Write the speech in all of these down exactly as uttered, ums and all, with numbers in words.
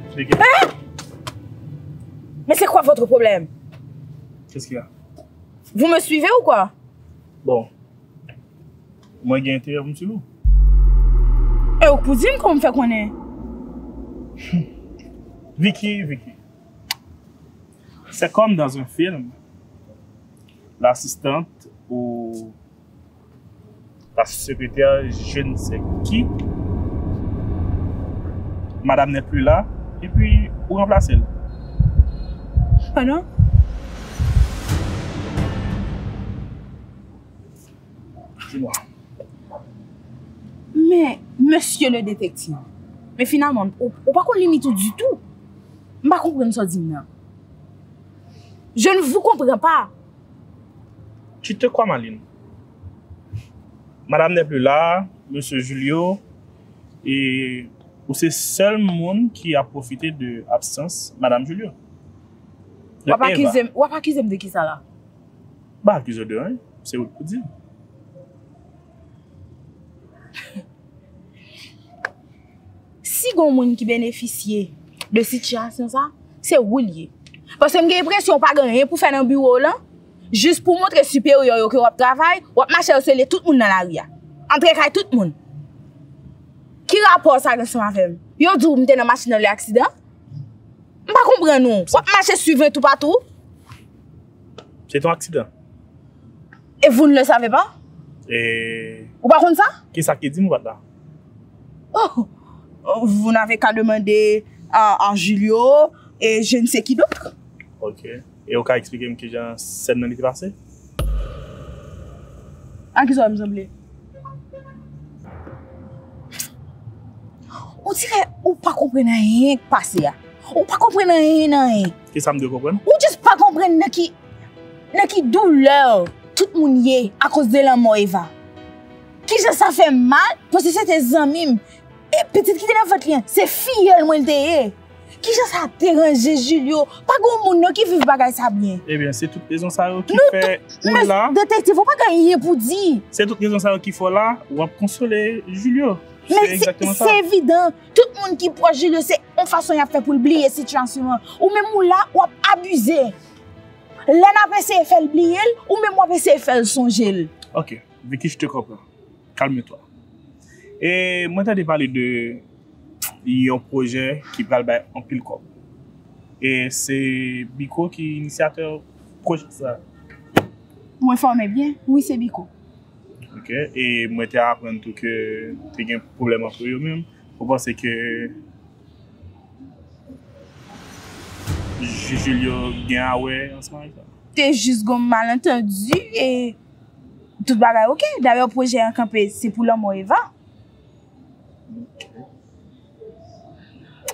Expliquez. Hein? Mais c'est quoi votre problème? Qu'est-ce qu'il y a? Vous me suivez ou quoi? Bon. Mwen gen enterè pou m swiv ou. E ou k pou di m kòman m fè konnen? Vicky, Vicky. C'est comme dans un film. L'assistante ou la secrétaire, je ne sais qui, madame n'est plus là, et puis ou ranplase l. Pardon? Dis-moi. Men, mesye le detective, men finalman, ou, ou pa konn limit ou ditou. M pa konprann sa w di m nan. Je ne vous comprends pas. Tu te crois, Maline? Madame n'est plus là, monsieur Julio, et ou se sèl moun ki ap pwofite de absans Madame Julio. De W ap Eva. Akize m, w ap akize m de kisa la? M pa akize w de anyen, se ou k pou di m. Si gon moun ki benefisye de sitiyasyon sa, se ou l ye. Paske m gen enpresyon w pa gen anyen pou fè nan biwo w lan, jis pou w montre siperyè w yo ke w ap travay, w ap mache asele tout moun nan lari a. Antre kay tout moun. Ki rapò sa gen ansanm avè m? Yo di w m te nan machin nan lè aksidan? M pa konprann ou. W ap mache swiv mwen toupatou? Se te yon aksidan. Et vous ne le savez pas? E ou pa konn sa? Kisa ki di m ou pa t la? Oh, vous n'avez qu'à demander à, à Julio et je ne sais qui d'autre. Ok. E ou ka eksplike m kijan sèn nan li te pase? A kisa w wè m sanble? On dirait ou pa konprann anyen k pase a. Ou pa konprann anyen nan anyen. Kisa m dwe konprann? Ou jis pa konprann nan ki, nan ki doulè tout moun ye akoz de lanmò Eva. Kijan sa fè m mal, paske se te zanmi m. E pitit ki te nan vant li an, se fiyèl mwen l te ye. Kijan sa deranje Julio? Pa gen moun non ki viv bagay sa byen. Ebyen, se tout rezon sa yo ki fè ou la. Men detektiv, ou pa gen anyen pou di. Se tout rezon sa yo ki fè w la, w ap konsole Julio. Men se, se evidan, tout moun ki pwòch Julio, se yon fason y ap fè pou l bliye sitiyasyon an. Ou menm ou la, w ap abize. Lè n ap eseye fè l bliye l, ou menm w ap eseye fè l sonje l. Ok, Vicky, je te comprends. Calme-toi. E mwen tande pale de yon pwojè ki pral bay anpil kòb. E se Biko ki inisyatè pwojè sa. Ou enfòme byen? Wi, se Biko. Ok. E mwen te aprann tou ke te gen pwoblèm ant yo menm. Ou panse ke Ju-, Julio gen a wè ansanm avèk sa? Te jis gon malantandi e tout bagay ok. Dayè, pwojè an kanpe, se pou lanmò Eva. Ok.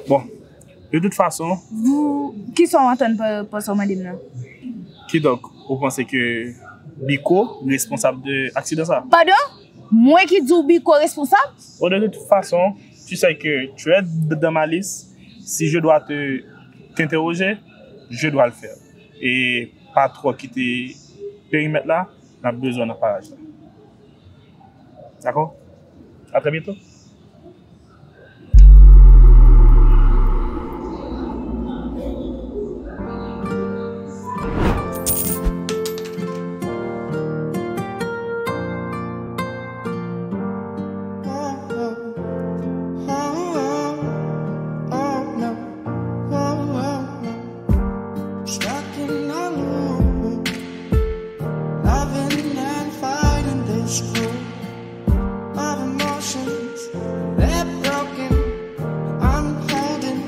Bon, de tout fason. Vous, kisa w antann pa, pa sa w mande m nan? Kidonk, ou panse ke Biko responsab de aksidan sa? Padon? Mwen ki di w Biko responsab? Bon, de toute façon, tu sais que tu es d-, dans ma liste. Si je dois te, t'interroger, je dois le faire. E pa twò kite perimèt la, n ap bezwen w nan paraj la. Dakò? À très bientôt. Stuck in a loop, loving and fighting this cruel of emotions. They're broken, unholding,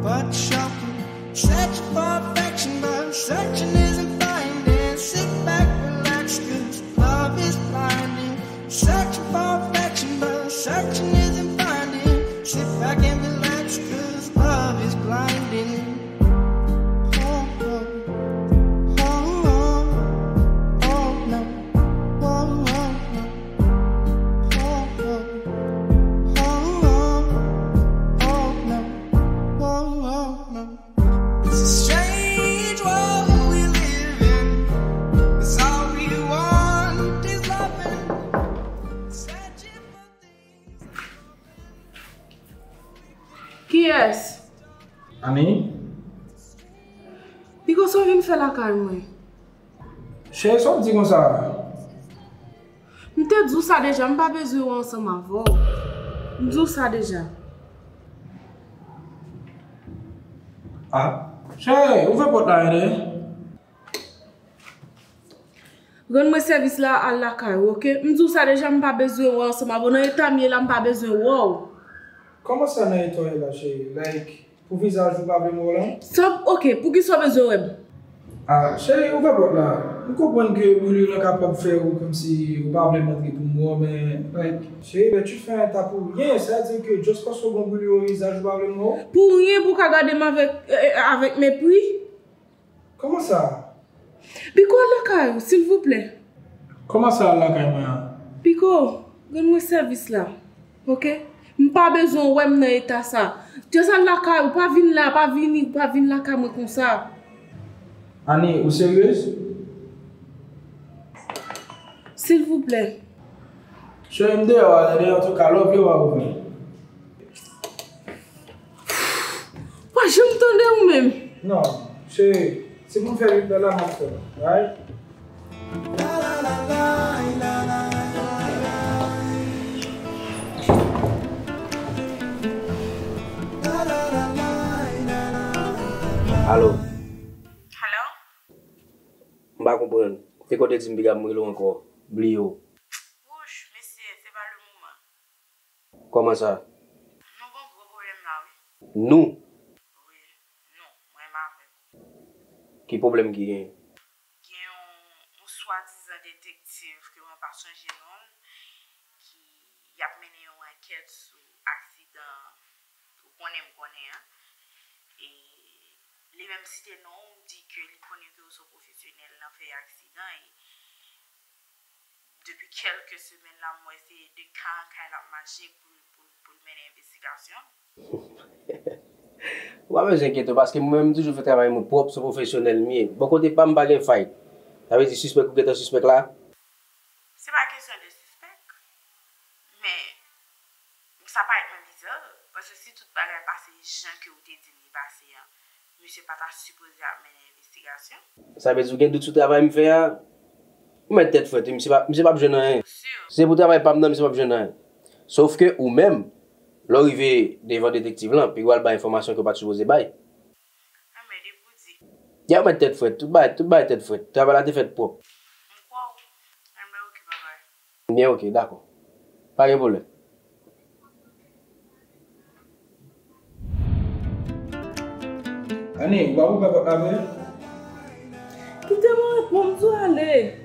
but shocking. Searching for affection, but searching isn't finding. Sit back, relax, 'cause love is blinding. Searching for affection, but searching isn't finding. Sit back and relax, 'cause love is blinding. Oh, oh, oh, oh, oh, no. Oh, oh, no. Oh, oh, oh, oh, oh, no. Oh, oh, no. It's a strange world we live in, 'cause all we want is loving. Searching for things that go back. Ki Yes. Ani? Piko, sa w vin fè lakay mwen? Cheri, sa w di konsa? M te di w sa deja, m pa bezwen wè ansanm avè w. M di w sa deja. Ah, cheri, ouvè pòt la, tande. Rann mwen sèvis la, al lakay ou, oke? M di w sa deja, m pa bezwen wè ansanm avè w. Nan eta m ye la, m pa bezwen wè w. Kòman sa nan eta w ye la, cheri? Like, pou vizaj ou pa vle m wè w la? Sa, oke, poukisa w bezwen wè m? Ah, cheri, ouvè pòt la. M konprann ke brilyo lan kapab fè ou kòmsi ou pa vle m antre pou m wè w, men, like, cheri, ben, tu fais un tas pour rien. Sa vle di ke just paske w gen brilyo nan vizaj ou pa vle m wè w? Pou ryen pou w ka gade m avèk, eh, eh, avèk mepri? Kòman sa? Piko, al lakay ou, silvouplè. Kòman sa, al lakay mwen an? Piko, rann mwen sèvis la, oke? M pa bezwen w wè m nan eta sa. Just al lakay ou, pa vin la, pa vini, pa vin lakay mwen konsa. Ani, ou seryez? Silvouplè. Cheri, m deyò a, tande, antouka, love you, a ouvè. Pa janm tande ou menm. Non, cheri, se pou m fè vit la, la m ap fè, right? Alo. Hello? M pa konprann. Te kote di m piga m rele w ankò. Bliye w. Wouch, mesye, se pa le moman. Kòman sa? Nou gon gwo pwoblèm la, wi. Nou? Wi, nou, mwen menm avèk ou. Ki pwoblèm ki genyen? Gen yon, yon swadizan detektiv ke mwen pa sonje non l, ki y ap mennen yon ankèt sou aksidan, ou konnen m konnen an. E li menm site non w, di ke li konnen ke w se yon pwofesyonèl nan fè aksidan, e depi kèlke semèn la, m wè se de kay an kay l ap mache pou l, pou l, pou l mennen envestigasyon. Ou pa bezwen enkyete w, paske mwen menm, m toujou fè travay mwen pwòp, se pwofesyonèl m ye. Bò kote pa m, pa gen fight. Sa vle di sispèk ou gentan sispèk la? Se pa kesyon de sispèk, men sa parèt mwen biza, paske si tout bagay pase jan ke w te di m li pase an, misye pa ta sipoze ap mennen envestigasyon. Sa vle di w gen dout sou travay m fè a? Ou mèt tèt frèt, wi, misye pa, misye p ap jwenn anyen. Ou si? Se pou travay pa m nan, misye p ap jwenn anyen. Sof ke ou menm, lè w rive devan detektiv lan, piga w al bay enfòmasyon ke w pa t sipoze bay. Anmède pou di. Ya, ou mèt tèt frèt, tout bagay, tout bagay tèt frèt. Travay la te fèt pwòp. M kwè w. Anben, oke, babay. Byen, oke, dakò. Pa gen pwoblèm. Ani, ou pa pou pèpòt la vre? Kite mwen, bon, m tou ale.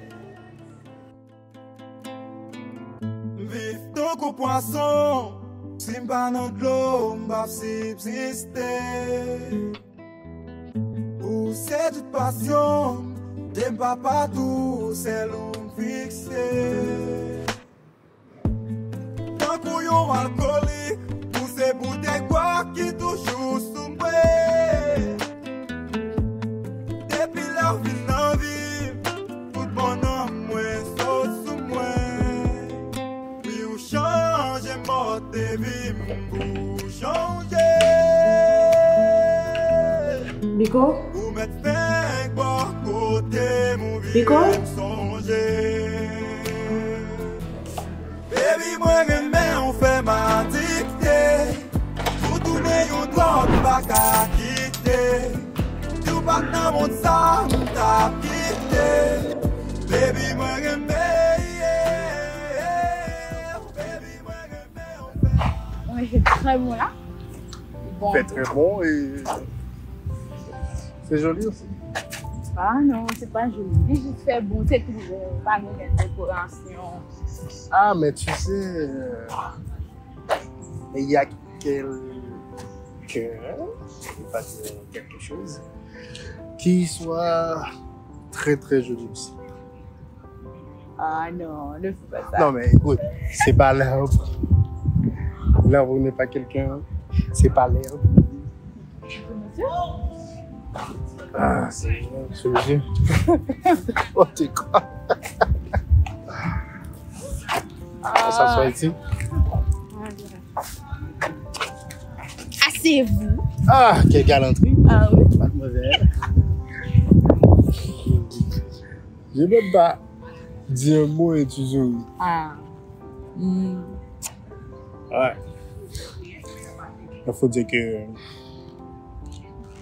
M viv tankou pwason, si m pa nan dlo, m p ap sibziste. Ou se tout pasyon m, de m pa patou, sèl ou m fikse. Tankou yon alkolik, ou se boutèy bwa ki toujou sou mwen. Depi lè w vin nan vi m, tout bonnanm mwen sot sou mwen. Wi, ou chanje mòd de vi m pou chanje. Biko? Ou mèt fenk bò kote m, ou vire m sonje. Baby, mwen renmen w fè m adikte. Ou tounen yon dwòg m pa ka kite. Si w pa t nan mond sa, m t ap kite. Baby, mwen renmen, yeah, yeah. Baby, mwen renmen w fè. Mwen, je très bon la. Bon. Fait très bon et c'est joli aussi. Ah non, c'est pas joli. Li jis fè bon, c'est tout. Pa gen dekorasyon. Ah, mais tu sais, euh, il y a quelqu'un, je vais pas dire quelque chose, qui soit très, très joli aussi. Ah non, ne fais pas ça. Non, mais écoute, c'est pas l'heure. L'amour n'est pas quelqu'un, c'est pas l'heure. Ah, c'est, c'est monsieur. Oh, t'es quoi? On s'assoit ici. Ah, Taisez-vous. Ah, quelle galanterie. Ah oui. Mademoiselle. Je ne peux pas dire un mot et tu souris. Ah. Hmm. Ouais. Il faut dire que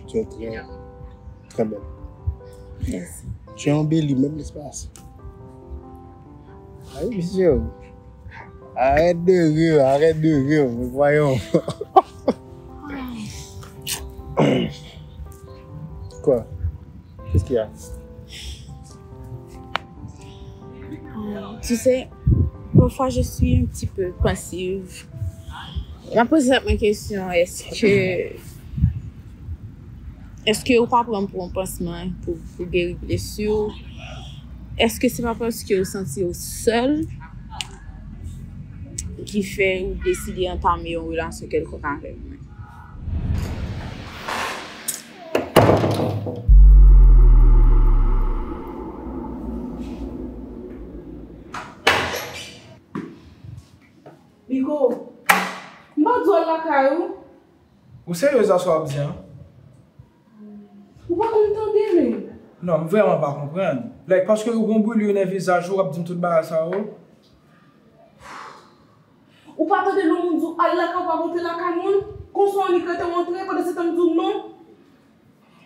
tu es très, très belle. Merci. Tu embellis même l'espace. Ah oui, monsieur. Arrête de rire, arrête de rire, mais voyons. Quoi? Qu'est-ce qu'il y a? Euh, tu sais, parfois je suis un petit peu pensive. M ap poze tèt mwen kesyon, èske, èske ou pa pran m pou yon pansman pou, pou geri blesi w? Èske se pa paske ou santi w sèl ki fè ou deside antame yon relasyon kèlkonk avèk mwen? Miko, m pa di w al lakay ou. Ou seryez a sa w ap di an? Ou pa konn tande menm. Non, m vrèman pa konprann. Like, paske ou gon brilye nan vizaj ou, w ap di m tout bagay sa yo? Ou pa tande lè moun di w al lakay ou pa monte lakay moun? Konsa w annik rete w antre, pandan se tan m di w non.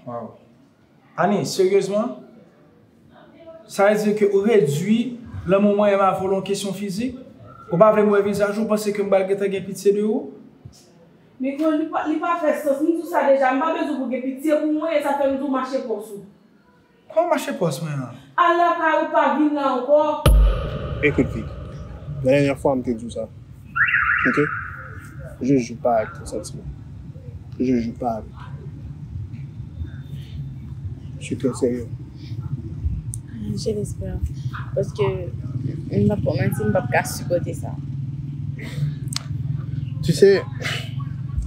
Waw. Ani, seryezman? Sa vle di ke ou redui lanmou mwen avè w a yon kesyon fizik? Ou pa vle m wè vizaj ou, ou panse ke m pral gentan gen pitye de ou? Miko, li pa, li pa fè sans. M di w sa deja, m pa bezwen pou gen pitye pou mwen, e sa fè m di w mache pòs ou. Kòman mache pòs mwen an? Al lakay ou, pa vin la ankò. Écoute, Vic, la dènyè fwa m te di w sa. Ok? Je joue pas avec ton sentiment. Je joue pas avec. Je suis très sérieux. Je l'espère. Paske, m p ap ba w manti, m p ap ka sipòte sa. Tu sais,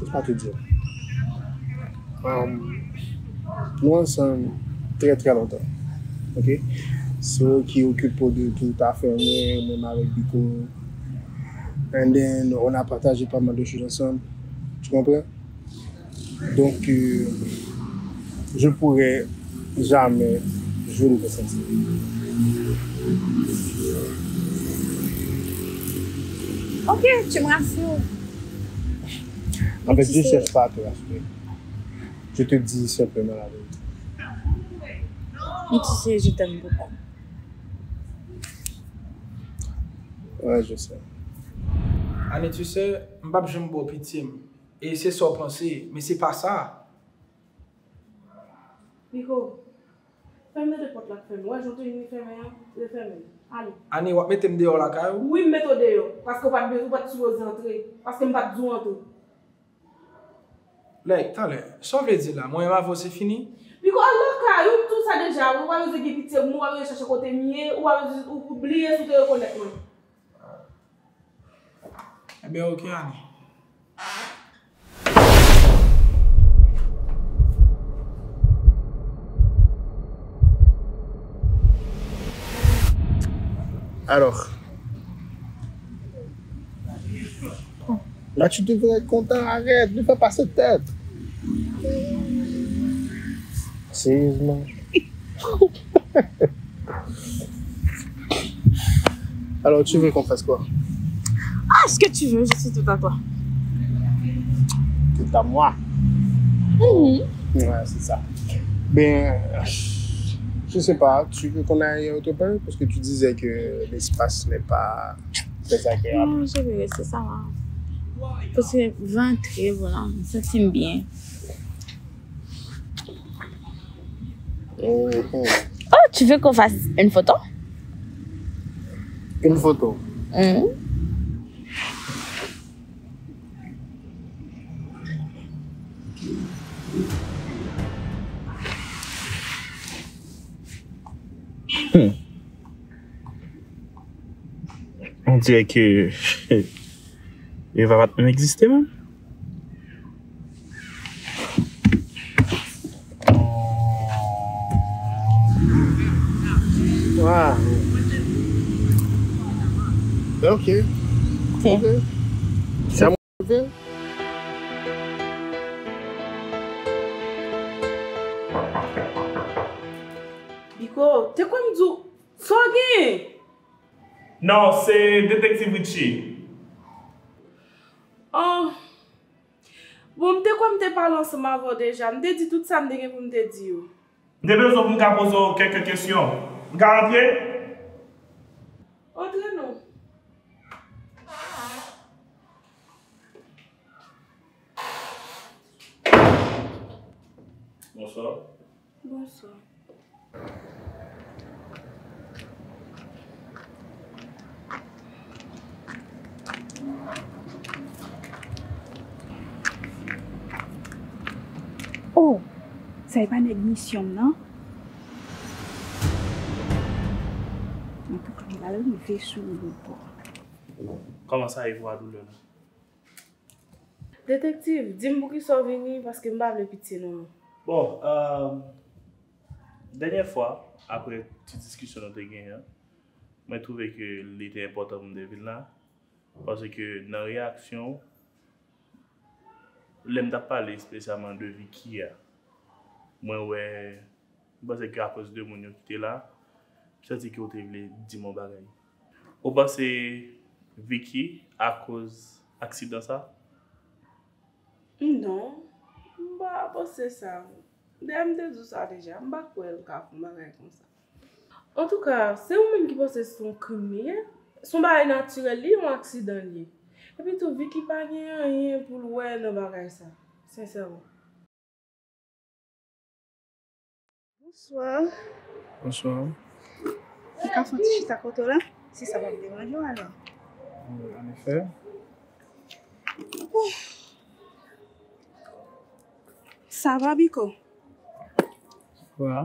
laisse-moi te dire. Euh, nou ansanm trè, trè lontan. Ok? Se ou ki okipe w de tout afè mwen, menm avèk Biko. And then, on a partagé pas mal de choses ensemble. Tu comprends? Donc, euh, je pourrais jamais jouer de tes sentiments. Ok, tu me rassures. En fait, je cherche pas à te rassurer. Je te dis simplement la vérité. Mais tu sais, je t'aime beaucoup. Ouais, je sais. Ani, tu sais, m p ap janm ba w pitye m. E se sa w panse, men se pa sa. Niko, fèmen de pòt la k fèmen. Wè, jan w te vin fèmen an, refèmen l. Ale. Ani, w ap mete m deyò lakay ou? Wi, m mete w deyò. Paske w pa t bezwen, ou pa t sipoze antre. Paske m pa t di w antre. Like, talè, sa w vle di la? Mwen menm avè w se fini? Niko, al lakay ou, m di w sa deja, wi, ou pa bezwen gen pitye pou mwen, ou pa bezwen chache kote m ye, ou pa bezwen, ou, ou bliye si w te rekonèt mwen. Ebyen, oke, Ani. Alors, là, tu devrais être content, arrête, ne fais pas cette tête. Sérieusement. Alors, tu veux qu'on fasse quoi? Ah, ce que tu veux, je suis tout à toi. Tout à moi. Mhm. Ouais, c'est ça. Ben, je sais pas, tu veux qu'on aille autre part? Parce que tu disais que l'espace n'est pas très agréable. Non, je vais rester ça va. Paske van an trè bon la, m santi m byen. Mhm. Oh, tu veux qu'on fasse une photo? Une photo? Mhm. Hmm. On dirait que Eva pa t menm egziste menm. Wow. Ok. Ok. Ok. Sa mwen vle. Oh, te kwè m di w, sa w genyen? Non, se Detektiv Richie. Oh. Bon, m te kwè m te pale ansanm avè w deja. M te di tout sa m te gen pou m te di yo. M te bezwen pou m ka poze w kèk kesyon. M ka antre? Antre non. Bonswa. Bonswa. Oh, sa e pa nèg misyon m nan? Antouka, m pral rive sou ou bò. Kòman sa ye vwa doulè la? Detektiv, di m poukisa w vini, paske m pa vle pitye non. Bon, euh, dènyè fwa, apre ti diskisyon nou te genyen an, mwen twouve ke li te enpòtan pou m te vin la, paske nan reyaksyon w, lè m t ap pale espesyalman de Vicky a, mwen wè M panse ke akoz de moun yo ki te la, m santi ke w te vle di m yon bagay. Ou panse Vicky akoz aksidan sa? Non, m pa panse sa. Dayè m te di w sa deja, m pa kwè l ka fè yon bagay konsa. Antouka, se ou menm ki panse se yon krim li ye. Se yon bagay natirèl li ye, yon aksidan li ye. Epi tou, Vicky pa gen anyen pou l wè nan bagay sa, sensèman. Bonswa. Bonswa. Ou ka fè yon ti chita kote w la? Si sa p ap deranje w, alò. Wi, anefè. Sa va, Biko? Sa va.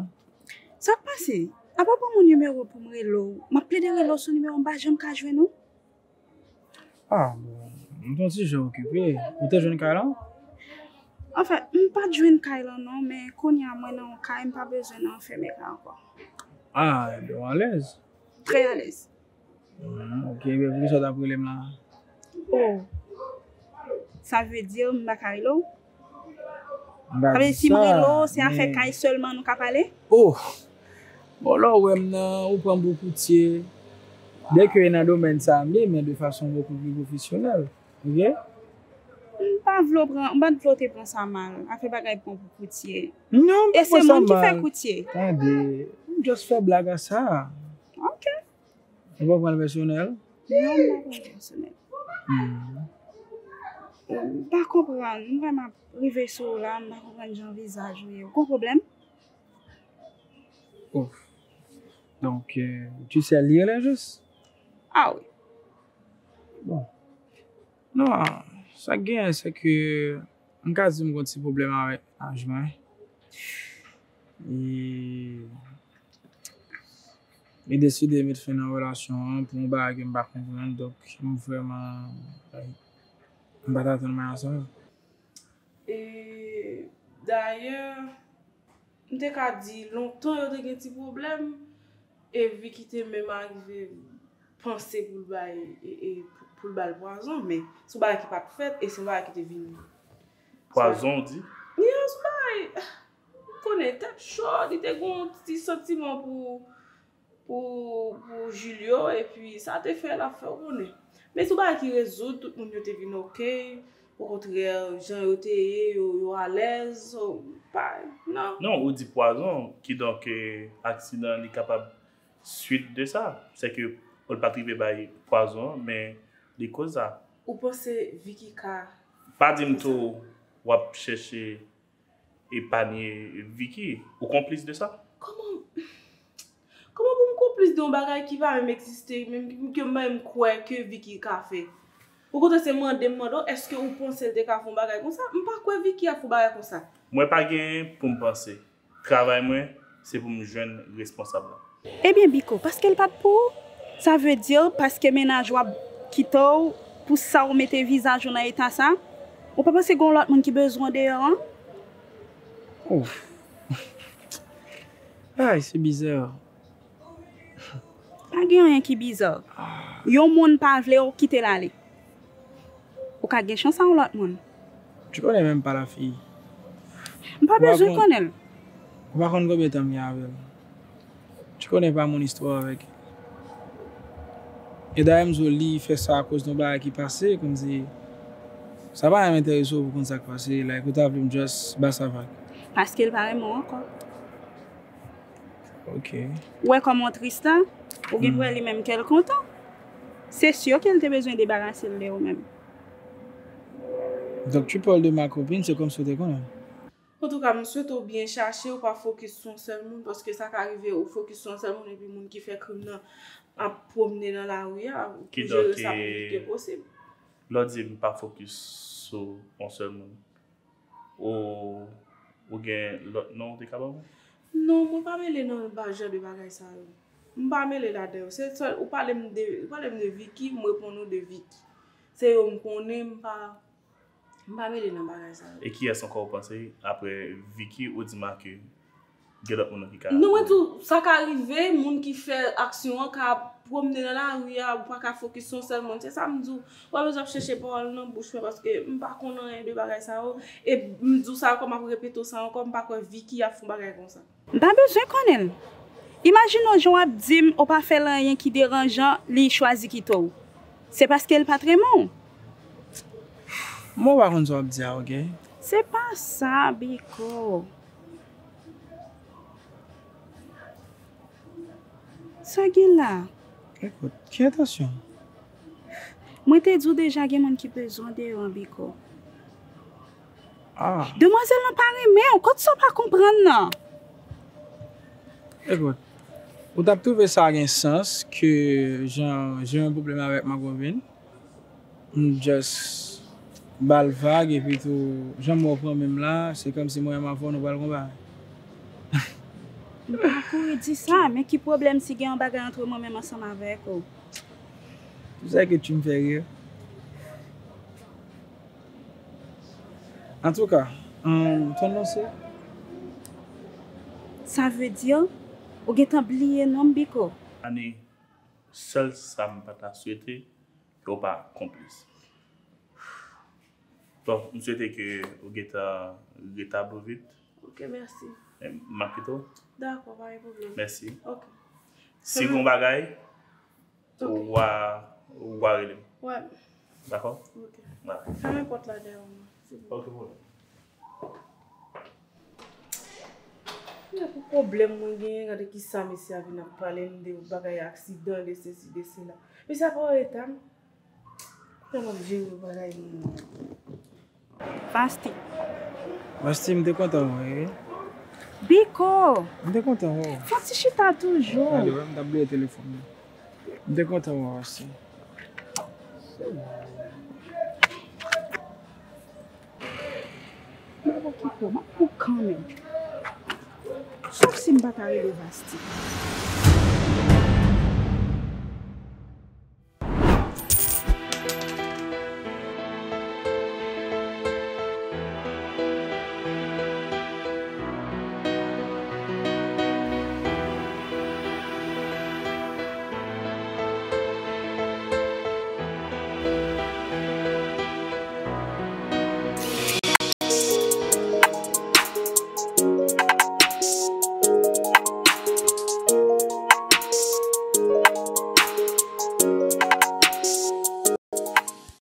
Sa k pase? Apa w ban mwen nimewo w pou m rele w? M ap plede rele w sou nimewo, m pa janm ka jwenn ou. Ah, bon, m t yon ti jan okipe. Ou te jwenn kay lan? Anfen, m pa t jwenn kay lan non, men kounye a mwen nan yon kay, m pa bezwen nan anfème kay ankò. Ah, ebyen w alèz? Trè alèz. Hmm, ok, ebyen poukisa w t ap rele m la? Oh, sa vle di m pa ka rele w? M pa di sa, men... Sa vle di si m rele w, se afè kay sèlman nou ka pale? Oh! Bon, lè w wè m nan, ou pran m pou koutye. Byenke nan domèn sa a m ye, men de fason bokou pli pwofesyonèl. Ok? M pa vle w pran, m pa t vle w te pran sa mal. Afè bagay pran pou koutye. Non, m pa pran sa mal. E se moun ki fè koutye. Tande, m just fè blag a sa. Ok. Ou pa pran l pèsonèl? Non, m pa pran l pèsonèl. Hmm. M pa konprann. M vrèman rive sou ou la, m pa konprann jan vizaj ou ye. Ou gon pwoblèm? Ouf. Donk, euh, tu sais lire les gestes? Ah wi. Bon. Non, sa k genyen, se ke m ka di m gon ti pwoblèm avèk mennaj mwen. E li deside met fen nan relasyon an pou yon bagay ke m pa konprann, donk m vrèman, like, m pa t atann mwen a sa. E dayè, m te ka di lontan yo te gen ti pwoblèm, e Vicky te menm arive panse pou l bay, e, e, pou l ba l pwazon, men se yon bagay ki pa t fèt, e se yon bagay ki te vin. Pwazon, w di? Yeah, se yon bagay, ou konnen, tèt cho, li te gen yon ti santiman pou, pou, pou Julio, epi sa te fè l ap fè w konnen. Men se yon bagay ki rezoud, tout moun yo te vin ok. Okontrè, jan yo te ye, yo, yo alèz, so, pa, non. Non, ou di pwazon, kidonk, eh, aksidan li kapab swit de sa. Sèke ou pa t rive bay pwazon an, men li koz sa. Ou panse Vicky ka... Pa di m tou w ap chèche epanye Vicky. Ou konplis de sa? Kòman, kòman pou m konplis de yon bagay ki pa menm egziste, menm ke m menm kwè ke Vicky ka fè? Okontrè, se mande m mande w, èske ou panse l te ka fè yon bagay konsa? M pa kwè Vicky ap fè yon bagay konsa. Mwen pa gen pou m panse. Travay mwen, se pou m jwenn responsab la. Ebyen, Biko, paske l pa t pou ou, sa vle di paske mennaj w ap kite w pou sa w mete vizaj ou nan eta sa, ou pa panse gen yon lòt moun ki bezwen w deyò an? Oh. Ay, se biza. Pa gen anyen ki biza. Yon moun pa vle w, kite l ale. Ou ka gen chans a yon lòt moun. Tu connais même pas la fille. M pa bezwen konnen l. Ou pa konn konbyen tan m gen avè l. Tu connais pas mon histoire avec. E dayè, m di w li fè sa akoz de yon bagay ki pase, kòmsi sa pa menm enterese w pou konn sa k pase, like, ou ta vle m just ba sa vag. Paske l pa renmen w ankò. Ok. Ou wè kòman w tris la? Ou gen pou wè li menm kè l kontan. Se si ke l te bezwen debarase l de ou menm. Donc tu parles de ma copine, c'est comme si w te konnen. Antouka, m swete w byen chache, w pa fokis sou yon sèl moun, paske sa ka rive ou fokis sou yon sèl moun epi moun ki fè krim nan ap pwomne nan lari a, ou pou jere sa pi vit ke posib. Lè w di m pa fokis sou yon sèl moun, ou, ou gen lòt non ou te ka ban mwen? Non, mwen pa mele nan ba jan de bagay sa yo. M pa mele ladan yo. Se sèl, ou pale m de, ou pale m de Vicky, m reponn ou de Vicky. Se yo m konnen, m pa, m pa mele nan bagay sa yo. E kiyès ankò ou panse, apre Vicky, ou di m a ke gen lòt moun ki ka... Non, mwen tou, sa ka rive, moun ki fè aksyon an ka pwomne nan lari a, ou pa ka fokis sou yon sèl moun. Se sa m di w, w pa bezwen ap chèche pawòl nan bouch mwen, paske m pa konn anyen de bagay sa yo. E m di w sa ankò, m ap repete w sa ankò, m pa kwè Vicky ap fè yon bagay konsa. M pa bezwen konnen l. Imajine w jan w ap di m ou pa fè l anyen ki deranjan, li chwazi kite w. Se paske l pa t renmen w. Mwen pa konn sa w ap di a, oke? Se pa sa, Biko. Sa gen la? Ekout, ki entansyon? Mwen te di w deja gen moun ki bezwen w deyò an Biko. Ah. Demwazèl lan pa renmen w, kot sa w pa konprann nan? Ekout, ou t ap twouve sa gen sans ke jan, jan yon pwoblèm avèk ma copine? M just ba l vag, epi tou, jan m wè w pran men m la, se kòmsi mwen menm avè w nou pral gon bagay. M pa kouri di sa, men ki pwoblèm si gen yon bagay antre mwen menm ansanm avèk ou? Tout sa ke tu me fais rire. Antouka, um, ton nom c'est? Sa vle di, ou gentan bliye non m, Biko? Ani, sèl sa m pa ta swete, ke w pa konplis. Bon, m swete ke ou gentan retabli vit. Ok, mèsi. E, m ap kite w. Dakò, pa gen pwoblèm. Mèsi. Ok. Si gen yon bagay, ou a, ou a rele m. Wè. Dakò? Ok. Wè. Fèmen pòt la dèyè w. Ok, pwoblèm. Gade pou pwoblèm mwen genyen, gade kisa mesye a vin ap pale m de bagay aksidan, de sesi, de sela. Mesye a pa wè eta m. Kòman m ap jere bagay moun nan? Vasti. Vasti, m te kontan wè w, wi. Biko! M te kontan wè w. Fò ti chita toujou. Gade, wè, m t ap bliye telefòn nan. M te kontan wè w, Vasti. M ap okipe w, m ap pran w kanmenm. Sòf si m pa ta rele Vasti.